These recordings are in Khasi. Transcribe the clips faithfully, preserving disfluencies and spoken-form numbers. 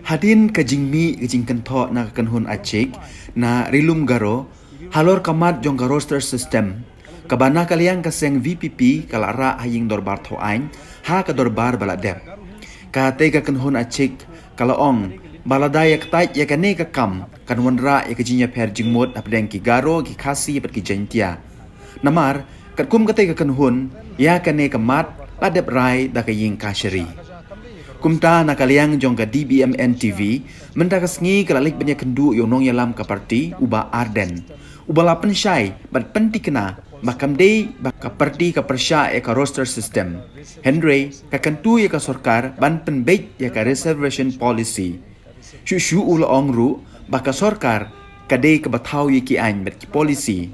Hadien ka jingmih ka jingkynthoh na ka kynhun Achik na Ri-lum Garo halor ka mat jong ka roster system, kaba na ka liang ka seng VPP ka la rah ha ïing dorbar thaw aiñ ha ka dorbar ba la dep. Katei ka kynhun Achik ka la ong ba lada ïa ktait ïa kane ka kam kan wanrah ïa ka jingïapher jingmut hapdeng ki Garo, ki Khasi bad ki Jaintia. Namar katkum katei ka kynhun, ïa kane ka mat la dep rai da ka ïing kashari. Kumta na ka liang jong ka DBMN TV, mynta ka sngi ka la leit ban ïakynduh ïa u nongïalam ka party, u Bah Ardent, uba la pynshai bad pynthikna ba kam dei ba ka party ka pyrshah ïa ka roster system, hynrei ka kyntu ïa ka sorkar ban pynbeit ïa ka reservation policy. Shuh shuh u la ong ruh ba ka sorkar ka dei kaba thaw ïa ki aiñ bad ki policy,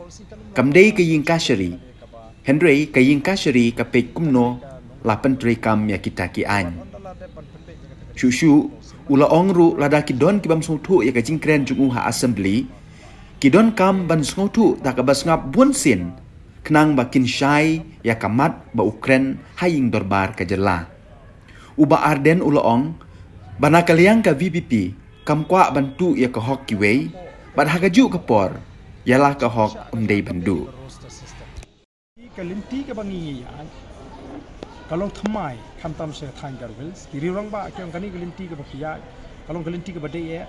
kam dei ka ïing kashari. Hynrei ka ïing kashari ka peit kumno la pyntreikam ïa kita ki aiñ. Shuh shuh u la ong ruh lada ki don ki bym sngewthuh ïa ka jingkren jong u ha assembly, ki donkam ban sngewthuh da kaba sngap bun sien, khnang ba kin shai ïa ka mat ba u kren ha ïing dorbar ka jylla. U Bah Ardent u la ong ba na ka liang ka VPP kam kwah ban tuh ïa ka hok kiwei, bad ha kajuh ka por ïa la ka hok ym dei ban duh. Ka lynti kaba ngi ngi ïaid ka long thymmai, khamtam sha thaiñ Garo Hills. Ki riew rangbah ki ong kane ka lynti kaba ki ïaid ka long ka lynti kaba dei eh.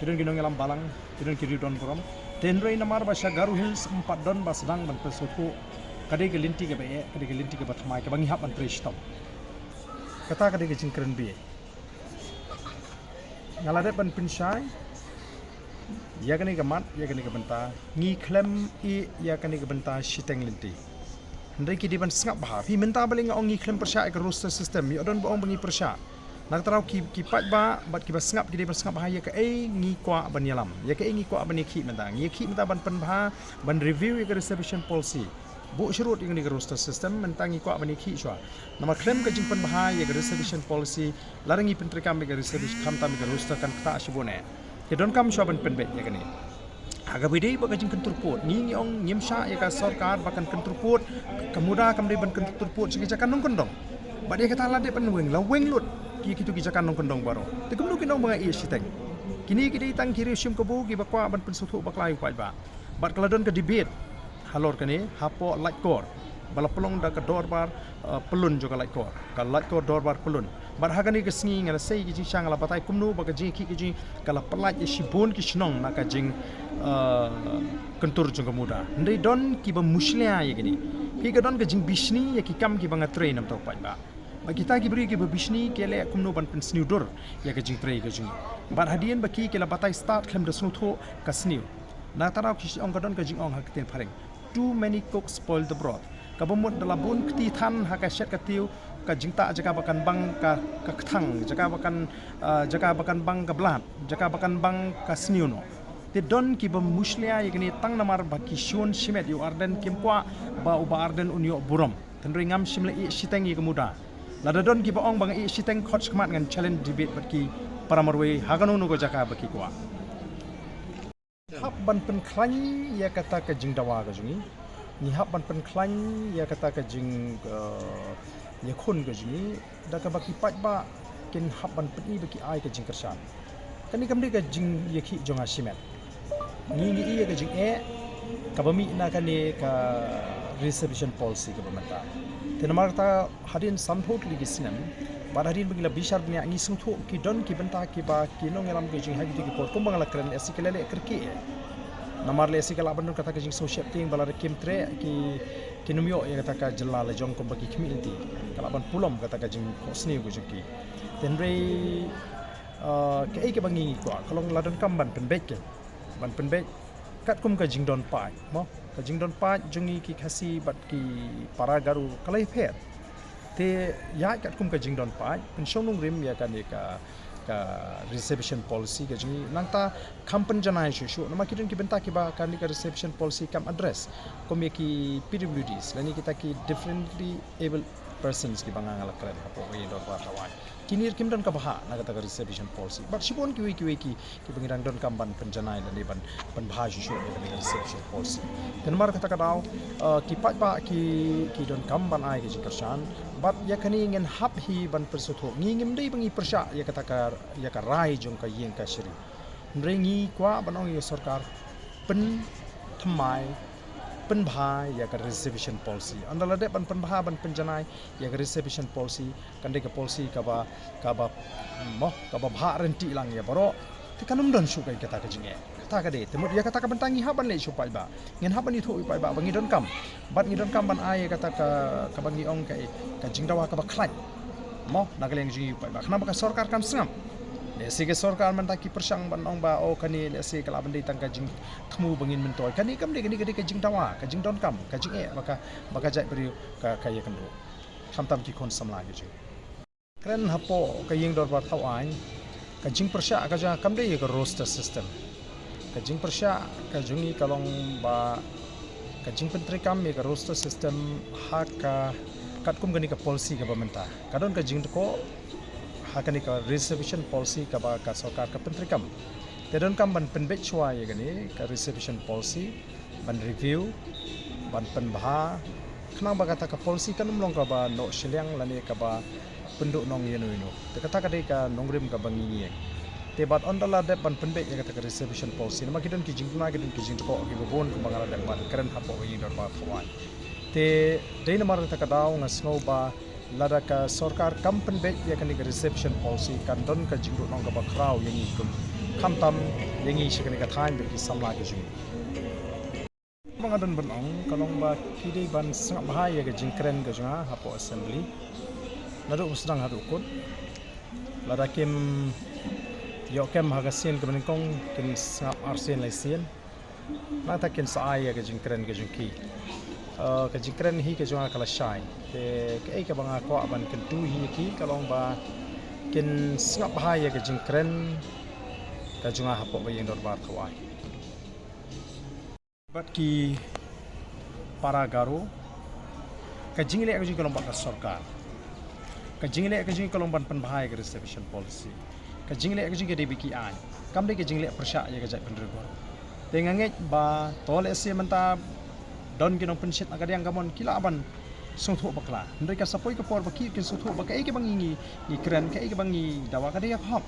Ki don ki nongïalam balang, ki don ki riew don burom. Te hynrei namar ba sha Garo Hills ym pat don ba sdang ban pynsngewthuh, ka dei ka lynti kaba eh, ka dei ka lynti kaba thymmai kaba ngi hap ban trei shitom. Kata ka dei ka jingkren bieit. Nga la dep ban pynshai ïa kane ka mat, ïa kane ka bynta. Ngi khlem ïeh ïa kane ka bynta shiteng lynti. Hynrei ki dei ban sngap bha. Phi, mynta balei nga ong ngi khlem pyrshah ïa ka roster system, ïoh don ba ong ba ngi pyrshah. Na ka tnat ki, ki paidbah bad kiba sngap ki dei ban sngap bha ïa kaei ngi kwah ban ïalam, ïa kaei ngi kwah ban ïakhih mynta. Ngi ïakhih mynta ban pynbha, ban review ïa ka reservation policy. Buh sharud ïa kane ka roster system, mynta ngi kwah ban ïakhih shuwa. Namar khlem ka jingpynbha ïa ka reservation policy, lada ngi pyntreikam ïa ka reservation, khamtam ïa ka roster, kan ktah shibun eh. Te donkam shuwa ban pynbeit ïa kane. Ha kaba ïadei bad ka jingkyntur pud, ngi ngi ong ngim shah ïa ka sorkar ba kan kyntur pud, ka MUDA kam dei ban kyntur pud sha ki jaka nongkyndong. Bad ïa kata la dep ban weng, la weng lut ïa kito ki jaka nongkyndong baroh. Te kumno kin ong ba nga ïeh shiteng? Kine ki dei tang ki riew shim kabu kiba kwah ban pynsngewthuh bakla ïa u paidbah. Bad ka la don ka debate halor kane hapoh Laitkor, ba la pynlong da ka dorbar, eh, pyllun jong ka Laitkor, ka Laitkor dorbar pyllun. Bad ha kane ka sngi nga la sei ki jingshang, nga la batai kumno ba ka jingïakhih ka jong ngi ka la pyllait ïa shibun ki shnong na ka jing, eh, kyntur jong ka MUDA. Hynrei don kiba mushlia ïa kine. Phi, ka don ka jingbishni ïa ki kam kiba nga trei namar u paidbah. Bad kita ki briew kiba bishni ki leh kumno ban pynsniew dur ïa ka jingtrei ka jong ngi. Bad hadien ba ki, ki la batai stad khlem da sngewthuh ka sniew. Na ka tnat ki ong, ka don ka jingong ha ka ktien phareng, "Too many cooks spoil the broth." Kaba mut da la bun kti than ha ka shet ka tiew, ka jingtah jaka ba kan bang ka, ka kthang, jaka ba kan, ah, jaka ba kan bang ka blad, jaka ba kan bang ka sniew noh. Te don kiba mushlia ïa kine tang namar ba ki shun shimet ïa u Ardent, kim kwah ba u Bah Ardent un ïoh burom. Hynrei ngam shym la ïeh shiteng ïa ka MUDA. Lada don kiba ong ba nga ïeh shiteng, khot shakhmat ngan challenge debate bad ki para marwei ha kano kano ka jaka ba ki kwah. Hap ban pynkhlaiñ ïa kata ka jingdawa ka jong ngi. Ngi hap ban pynkhlaiñ ïa kata ka jing, eh, ïakhun ka jong ngi da kaba ki paidbah kin hap ban pyni ba ki ai ka jingkyrshan. Kane kam dei ka jingïakhih jong nga shimet. Ngi ngi ïeh ka jingeh kaba mih na kane ka reservation policy kaba mynta. Te namar kata hadien sanphew tylli ki snem, bad hadien ba ngi la bishar bniah, ngi sngewthuh ki don ki bynta kiba ki nongïalam ka jong ngi ha kito ki por kumba nga la kren, lehse ki la leh kyrkieh. Namar lehse ka lah ban don kata ka jingsngewsheptieng ba lada kim treh ki, kim ïoh ïa kata ka jylla la jong kumba ki khmih lynti. Ka lah ban pulom kata ka jingkhohsniew ka jong ki. Te hynrei, ah, kaei kaba ngi ngi kwah ka long la donkam ban pynbeit, ka ban pynbeit katkum ka jingdon paid, mo, ka jingdon paid jong ngi ki Khasi bad ki para Garo ka la ïapher. Te ïaid katkum ka jingdon paid, pynshong nongrim ïa kane ka, ka reservation policy ka jong ngi, nangta kham pynjanai shuh shuh namar ki don ki bynta kiba kane ka reservation policy kam address, kum ïa ki PWDs lane kita ki differently abled persons kiba nga nga la kren hapoh ka ïing dorbar thaw aiñ. Kine ruh kim don ka bhah na kata ka reservation policy. Bad shibun kiwei kiwei ki, kiba ngi dang donkam ban pynjanai lane ban, ban bha shuh shuh na kata ka reservation policy. Te namar kata ka daw, eh, ki paidbah ki, ki donkam ban ai ka jingkyrshan Bad ïa kane ngin hap hi ban pynsngewthuh. Ngi ngim dei ba ngi pyrshah ïa kata ka, ïa ka rai jong ka ïing ka shri. Hynrei ngi kwah ban ong ïa sorkar pynthymmai, pynbha ïa ka reservation policy. Ynda la dep ban pynbha ban pynjanai ïa ka reservation policy, kan dei ka policy kaba, kaba, mo, kaba bha ryntih lang ïa baroh. Te kan ym don shuh kata ka jingeh. Kata ka dei, te mut ïa kata ka bynta ngi hap ban leit sha u paidbah. Ngin hap ban ïathuh ïa u paidbah ba ngi donkam. Bad ngi donkam ban ai ïa kata ka, kaba ngi ong ka, ka jingdawa kaba khlaiñ, mo, na ka liang jong ngi u paidbah. Khnang ba ka sorkar kan sngap. Lehse ka sorkar mynta ki pyrshang ban ong ba, oh, kane lehse ka lah ban dei tang ka jingthmu ba ngin myntoi. Kane kam dei, kane ka dei ka jingdawa, ka jingdonkam, ka jingeh ba ka, ba ka jaitbynriew ka, ka ïakynduh. Khamtam ki khun samla ki jong ngi. Kren hapoh ka ïing dorbar thaw aiñ, ka jingpyrshah ka jong nga kam dei ïa ka roster system. Ka jingpyrshah ka jong ngi ka long ba ka jingpyntreikam ïa ka roster system ha ka, katkum kane ka policy kaba mynta. Ka don ka jingdkoh ha kane ka reservation policy kaba ka sorkar ka pyntreikam. Te donkam ban pynbeit shuwa ïa kane ka reservation policy, ban review, ban pynbha, khnang ba kata ka policy kan ym long kaba noh shiliang lane kaba pynduh nong ïano ïano. Te kata ka dei ka nongrim kaba ngi ïeng. Te bad ynda la dep ban pynbeit ïa kata ka reservation policy, namar ki don ki jingduna, ki don ki jingdkoh kiba bun kumba nga la dep ban kren hapoh ka ïing dorbar thaw aiñ. Te dei namar kata ka daw nga sngew ba lada ka sorkar kam pynbeit ïa kane ka reservation policy kan don ka jingduh nong kaba khraw ïa ngi kum, khamtam ïa ngi sha kane ka thaiñ bad ki samla ki jong ngi. Ba nga don ban ong ka long ba ki dei ban sngap bha ïa ka jingkren ka jong nga hapoh assembly. Naduh ba sdang haduh kut. Lada kim ïoh kem ha ka sien kaba nyngkong kin sngap arsien laisien. Nangta kin sa ai ïa ka jingkren ka jong ki. Eh, ka jingkren hi ka jong nga ka la shai. Te kaei kaba nga kwah ban kyntu hi ïa ki ka long ba kin sngap bha ïa ka jingkren ka jong nga hapoh ka ïing dorbar thaw aiñ. Bad ki para Garo, ka jingleh ka jong ngi ka long bad ka sorkar. Ka jingleh ka jong ngi ka long ban pynbha ïa ka reservation policy. Ka jingleh ka jong ngi ka dei ba ki aiñ. Kam dei ka jingleh pyrshah ïa ka jaitbynriew baroh. Te nga ngeit ba to lehse mynta don ki nongpynshit na ka diang kamon ki lah ban sngewthuh bakla. Hynrei ka sa poi ka por ba ki kin sngewthuh ba kaei kaba ngi, ngi, ngi kren, kaei kaba ngi dawa ka dei ïa ka hok.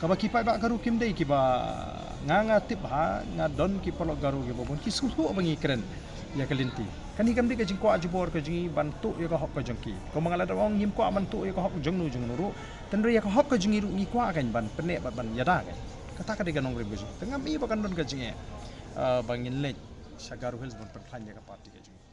Kaba ki paidbah Garo kim dei kiba, nga, nga tip ha, nga don ki paralok Garo kiba bun ki sngewthuh ba ngi kren ïa ka lynti. Kane kam dei ka jingkwah jubor ka jong ngi ban tuh ïa ka hok ka jong ki. Kumba nga la dep ong ngim kwah ban tuh ïa ka hok jongno jongno ruh. Tang ruh ïa ka hok ka jong ngi ruh ngi kwah kan ban pynneh bad ban ïada kan. Kata ka dei ka nongrim ka jong ngi. Te ngam i ba kan don ka jingeh, ah, ba ngin leit sha Garo Hills ban pynkhlaiñ ïa ka party ka jong ngi.